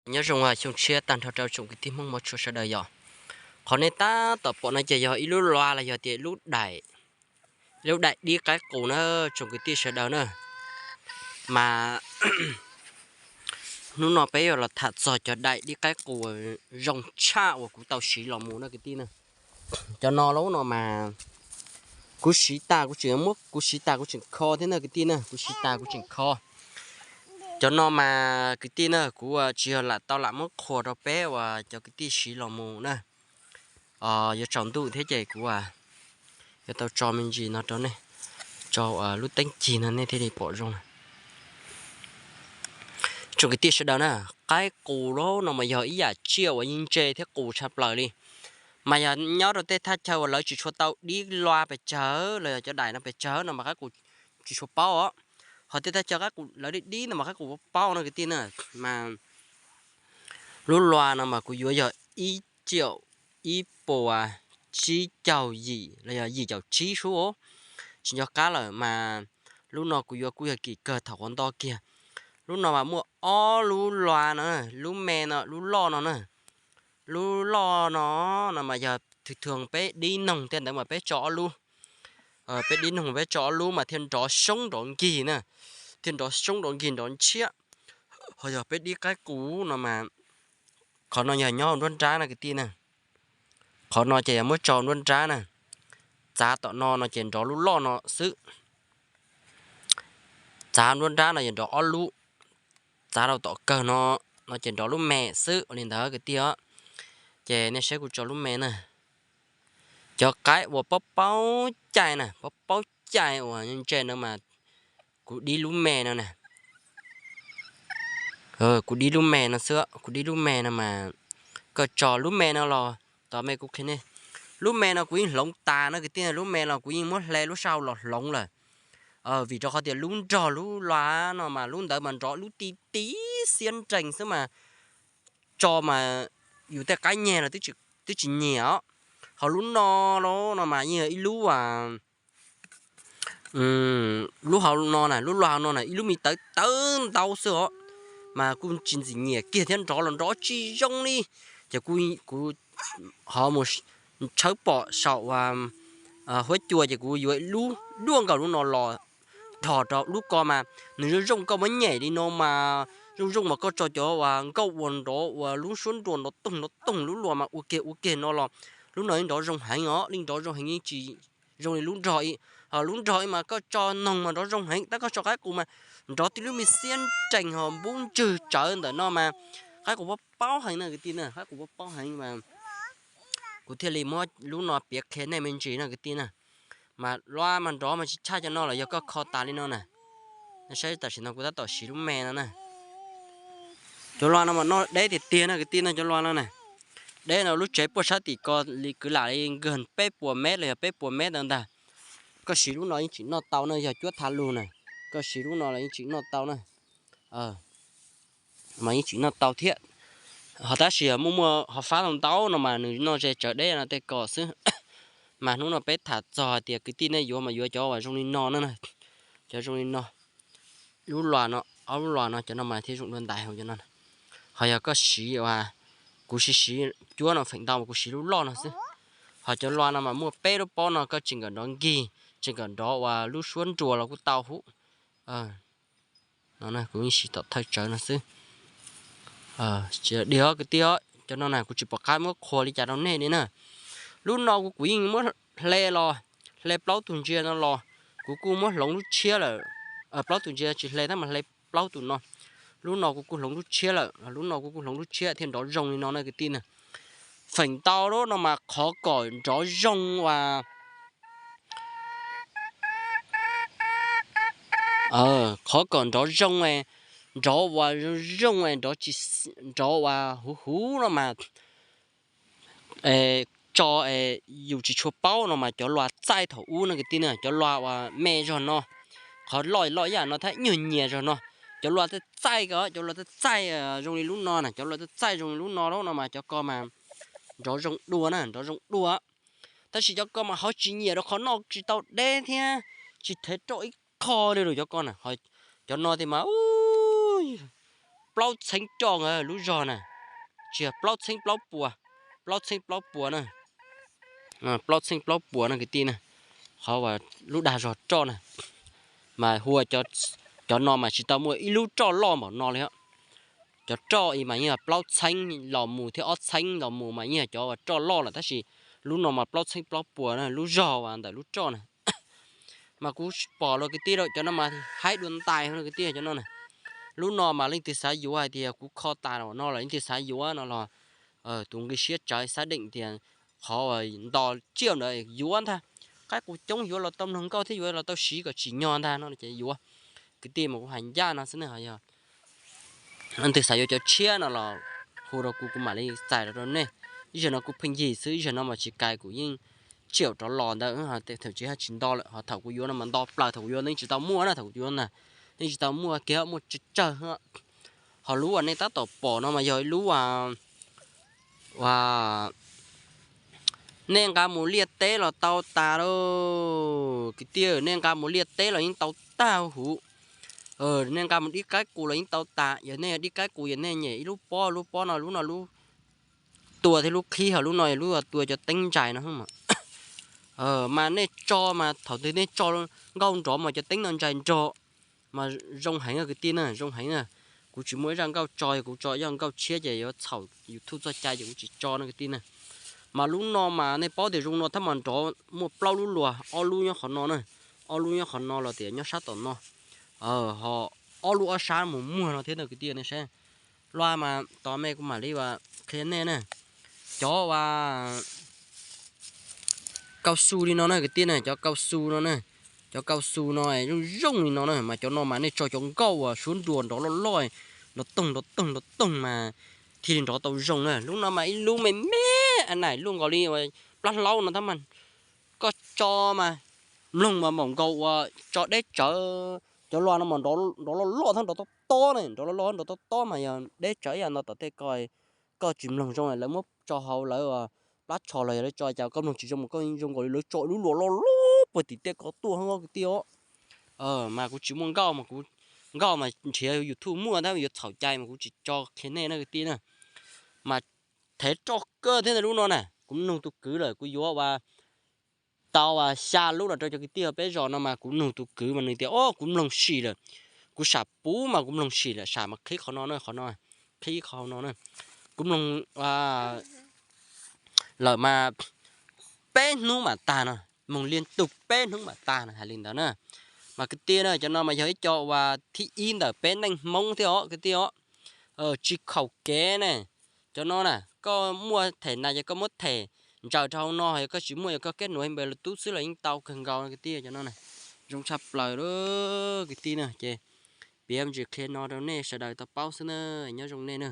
Nyob zoo xyoo tshiab tag nrho rau tsoom kwv tij Hmoob mov tshua sawv daws yom. Qhov nej tab tom pom no ces yog ib lub lua los yog tias lub daim, lub daim dib qaib qus na tsoom kwv tij sawv daws na. Mas hnub no peb yuav los tham txog cov daim dib qaib qus zoo tshaj uas kuv tau siv los mus na kwv tij na. Cov no lub no mas kuv siv tas kuv tseem muab, kuv siv tas kuv tseem kho thiab na kwv tij na, kuv siv tas kuv tseem kho. Cov no mas kwv tij na, kuv tsis yog lam tau lam muab qhuas rau peb uas cov kwv tij siv los mus na. Yuav tsaus ntuj thiab ces kuv yuav tau tso me ntsis no rau nej, tso lub teeb cig no nej thiaj li pom zoo na. Tsoom kwv tij sawv daws na, qaib qus lub no mas yog ib yam tsiaj uas yeej ntse thiab qus tshaj plaws li. Mas yog nyob rau tej thaj chaw uas lawv tsis tshua tau dib lua pes tsawg los yog cov daim no pes tsawg no mas qaib qus tsis tshua paub os. Ho tej thaj chaw qaib qus lawv dib dib no mas qaib qus paub paub no kwv tij na. Mas lub lua no mas kuv yuav yog ib caum ib puas tsib caug yim los yog yim caum tsib sub, tsis nco qab lawm mas lub no kuv yuav kuj yog kim kawg thaum qhov nto kiag. Lub no mas muaj ob lub lua no, lub me no, lub loj no na. Lub loj no, no mas yog thwm thwm peb dib noog tej ntawd mas peb tso ob lub. Peb dib noog peb tso ob lub mas thiaj nrov soob nrov nkig na, thiaj nrov soob nrov nkig nrov ntshiab. Ho yog peb dib qaib qus no mas, qhov no yog nyob nruab nrab na kwv tij na. Qhov no ces yog muab tso nruab nrab na, txav tom no no ces nrov lub loj no xwb. Txav nruab nrab no ces nrov ob lub, txav rau tom kawg no, no ces nrov lub me xwb ua li ntawd kwv tij os. Ces nej saib kuv tso lub me na. Cov qaib uas paub paub cai na, paub paub cai uas ntse no mas kuv dib lub me no na. Kuv dib lub me no xwb, kuv dib lub me no mas koj tso lub me no los tom me kuv qhia nej. Lub me no kuv yeej hloov tas no kwv tij, lub me los kuv yeej muab hle lub sab hauv los hloov lawm. Vim rau qhov tias lub nrog lub lua no mas lub ntawd mas nrov lub ti ti xiab nrees xwb mas tso mas yus tej qaib nyeg los twb tsis nyiam os. Ho lub no, lub no mas yeej yog ib lub lub hauv no na, lub lua hauv no na ib lub me tawv tawv ntau xwb os, mas kuj tsis ntxim nyiam kiag thiab nrov los nrov tsis zoo li. Ces kuv ho mus tshawb pom saum huab cua ces kuv yuav ib lub duaj nkaus lub no los dhos rau lub ko mas nws zoo zoo, koj muab nyem li no mas zoo zoo mas koj tso cov uas nkauj uas nrov uas lub suab nruas nrov toog nrov toog lub luas mas ua kiag ua kiag no los lub no yeej nrov zoo heev os, yeej nrov zoo heev yeej tsis zoo li lub nrog ib. Ho lub nrog ib mas koj tso noog mas nrov zoo heev, tab koj tso qaib qus mas nrov tib lub me xiab nrees ho npub ntswg tsawv ntawm no mas qaib qus paub paub heev na kwv tij na, qaib qus paub paub heev mas kuv thiaj li muab lub no piav qhia nej me ntsis na kwv tij na. Mas lua mas nrov mas tsis tshaj cov no los yog koj kho tas li no na. Saib tam sim no kuv tab tom siv lub me no na. Cov lua no mas noj deb tiag tiag na kwv tij no, cov lua no na. Deb no lub tsev puag sab tim ko li kwv lam li nkag peb puas mev los yog peb puas mev ntawd ntag. Koj siv lub no yeej tseem noj tau na, yog cuab tha lug na. Koj siv lub no los yeej tseem noj tau na. Mas yeej tseem noj tau thiab. Ho tab sis muaj muaj ho fab tau ntau no mas nws noj ze tsawv deb no tej ko xwb. Mas hnub no peb tham txog hais tias kwv tij nej yuav mas yuav cov uas zoo li no na, cov zoo li no, lub lua no, ob lub lua no, cov no mas thiaj zoo dua ntais hauv cov no. Ho yog koj siv uas kuv siv siv cuab no feem ntau mas kuv siv lub loj no xwb. Ho cov lua no mas muaj peb lub pob no koj tsis nkawm nrov nkig, tsis nkawm nrov uas lub suab nruas los kuj tau huv. No kuv yeej siv tom thawj tsawv no xwb. Tsis dig os kwv tij os, cov no na kuv tsis pom qab muab qhuas li cas rau nej li na. Lub no kuv kuv yeej muab hle los, hle plaub tug ntsia no los, kuv kuj muab hloov lub tshiab lawm. Plaub tug ntsia tsis hle tab mas hle plaub tug no. Lub no kuv kuj hloov lub tshiab lawm, lub no kuv kuj hloov lub tshiab thiaj nrov zoo li no na kwv tij na. Feem ntau lub no mas qhov kom nrov zoo uas, qhov kom nrov zoo, nrov uas zoo, nrov uas huv huv no mas tso yus tsis tshua paub no mas cov lua txaij thaum ub no kwv tij na, cov lua uas me zog no, qhov loj loj ib yam no thiab nyuag nyias zog no, cov lua txaij, cov lua txaij zoo li lub no na, cov lua txaij zoo li lub no lub no mas cov ko mas nrov zoo dua na, nrov zoo dua. Tab sis cov ko mas ho tsis nyiam rau qhov noj tsis tau deb thiab tsis thev roj ib qho li lus cov ko na. Cov no tias mas plaub txheeb roj lub zog na, tsis yog plaub txheeb plaub puas, plaub txheeb plaub puas na, plaub txheeb plaub puas no kwv tij na, qhov uas lub dag zog roj na, mas hu ua cov no mas tsis tau muaj ib lub roj loj npaum no li. Cov roj mas yeej yog plaub txheeb los mus thiab ob txheeb los mus mas yeej yog cov roj loj lawm tab sis lub no mas plaub txheeb plaub puas na lub zog uas ntawm lub roj na. Mas kuv pom los kwv tij, cov no mas haib dua ntais no kwv tij cov no na. Lub no mas leej twg xav yuav hais tias kuv kho tas no los leej twg xav yuav no los tus nqi siab tsawv xab deem tias qhov nto tsiaj ntawd yuav ntag. Qaib qus coob yuav los tau mloog nkauj thiab yuav los tau siv kom tsim nyog ntag no ces yuav. Kwv tij mas kuv hais ncaj no xwb ne, yog leej twg xav yuav cov tshiab no los hu rau kuv, kuv mam li txais rau nej. Ib zaug no kuv pheej yig xwb, ib zaug no mas tsis kais kuv yeej tsiaum rov los ntawd, thaum tsis haj tsis nto lawm, ho thaum kuv yuav no mas nto plaws, thaum kuv yuav yeej tsis tau muaj na, thaum kuv yuav na yeej tsis tau muaj kiag, muaj tsawg tsawg. Ho lub uas nej tab tom pom no mas yog ib lub uas nej nqa mus liaj teb los tau tas lauj kwv tij, nej nqa mus liaj teb los yeej tau tag huv. Nej nqa mus dib qaib qus los yeej tau tas, yog nej yog dib qaib qus yog nej nyem ib lub pob, lub pob no lub no lub tua thiab lub qhib, ho lub no lub tua cov teeb ntsais no. Mas nej tso mas thaum twg nej tso nkauj nrov mas cov teeb no ntsais nrog. Mas zoo heev kwv tij na, zoo heev na. Kuv tsis muaj ib zaj nkauj tso, yog kuv tso ib zaj nkauj tshiab ces yuav txhaum YouTube txoj cai ces kuv tsis tso no kwv tij na. Mas lub no mas nej paub tias zoo no tab mas nrov muaj plaub lub luas, ob lub nyob qhov no na, ob lub nyob qhov no los tias nyob sab tom no, ho ob lub ob sab mus muag no thiab ntag kwv tij, nej saib. Lub mas tos me kuv mam li ua qhia nej na. Cov uas kaus xus li no na kwv tij na, cov kaus xus no na, cov kaus xus no zoo zoo li no na, mas cov no mas nej tso cov nkauj uas suab nruas nrov loj loj, nrov toog nrov toog nrov toog mas thiaj li nrov tau zoo na. Lub no mas ib lub me me, a naim luaj nkaus li uas plab hlaub no tab mas koj tso mas mloog mas npaum nkaus uas tso deb tsawv. Cov luas no mas nrov loj loj thiab nrov tob tob ne, nrov loj loj nrov tob tob mas yog deb tsawv ib yam no tom tej ko, koj tsis mloog zoo lawv muab tso hauv lawv plab tsho los yog lawv tso cas koj mloog tsis zoo mas koj zoo nkaus li lawv tso lub luas loj loj puag tim tej ko tuaj kwv tij os. Mas kuv tsis muaj nkauj mas kuv, nkauj mas nrhiav YouTube muaj tab yuav txhaum cai mas kuv tsis tso qhia nej na kwv tij na. Mas thev roj kawg thiab ntag lub no na, kuv nug tus kwv lawm, kuv yuav ua tau xya lub los rau cov kwv tij peb zos no mas kuv nug tus kwv mas nws tias o kuv mloog sim lawm, kuv sam puv mas kuv mloog sim lawm, sam mas qhib qhov no na, qhov no, qhib qhov no na, kuv mloog lawm mas peb hnub mam tag no, mloog li ntug peb hnub mam tag no hais li ntawd na. Mas kwv tij na cov no mas yog ib co uas thib ib ntawm peb neej Hmoob thiab os kwv tij os. Tsis khaum kev ne. Cov no na koj muaj them na ces koj muab them ntsaws rau hauv no, yog koj tsis muaj yog koj keb nuav npe lus tub xwb los yeej tau kawg nkaus kwv tij cov no na. Zoo tshaj plaws lawm kwv tij na ces piav me ntsis qhia no rau nej sawv daws tau paub xwb na, nyob zoo nej na.